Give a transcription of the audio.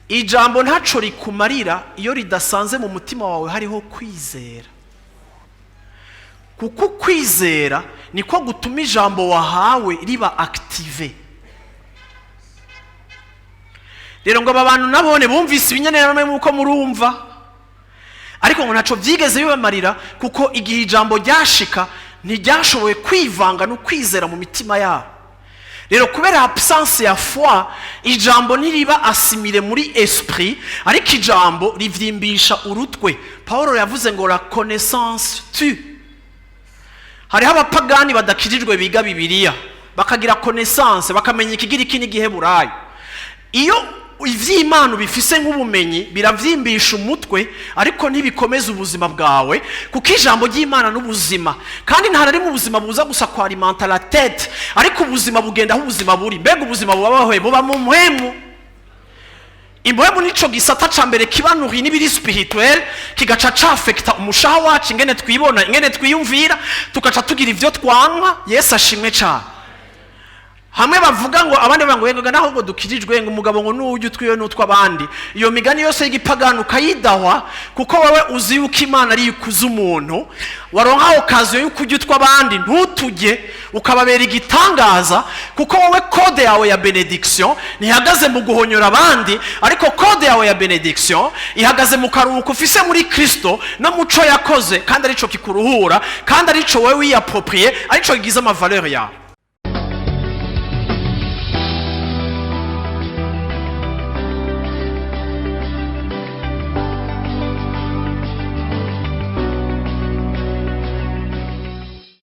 Ijambo ntaco rikumarira iyo ridasanze mu mutima wawe hariho kwizera, kuko kwizera niko gutuma ijambo wahawe riba activé. Rero ngo aba bantu nabone bumvise ibinyanira muko murumva, ariko ngo ntaco byigeze bibamarira, kuko igihe ijambo ryashika ntiryashoboye kwivanga no kwizera mu mitima yabo. Rero kubera absence ya foi, ijambo ntiriba assimilé muri esprit, ariko ijambo rivyimbisha urutwe. Paul yavuze ngo "la connaissance tue". Hariho abapagani badakijijwe biga Bibiliya, bakagira connaissance, bakamenya Ikigiriki n'Igiheburayo. Iyo ivy'Imana bifise nk'ubumenyi, biravyimbisha umutwe, ariko ntibikomeza ubuzima bwawe, kuko ijambo ry'Imana n'ubuzima, kandi nta na rimwe ubuzima buza gusa kwa alimenter la tête, ariko ubuzima bugenda aho ubuzima buri. Mbega ubuzima bubabahoye? Buba mu mpwemu. Impwemu nico gisata ca mbere kibanuhi n'ibiri spirituel, kigaca cafekta umushaha wacu, ingene twibona, ingene twiyumvira, tugaca tugira ivyo twanka. Yesu ashimwe cane. Hamwe bavuga ngo, abandi bavuga ngo: "Yego, naho ngo dukirijwe, ngo umugabo ngo nujya utwiwe n'utw'abandi." Iyo migani yose y'igipagani ukayidahwa, kuko wowe uzi yuko Imana ari ikuza umuntu. Waronka occasion y'uko ujya utw'abandi ntutujye, ukababera igitangaza, kuko wowe code yawe ya bénédiction ntihagaze mu guhonyora abandi, ariko code yawe ya bénédiction ihagaze mu karuhuko ufise muri Kristo no muco yakoze, kandi arico kikuruhura, kandi arico wowe wiyapproprié, arico kigize ama valeurs yawe.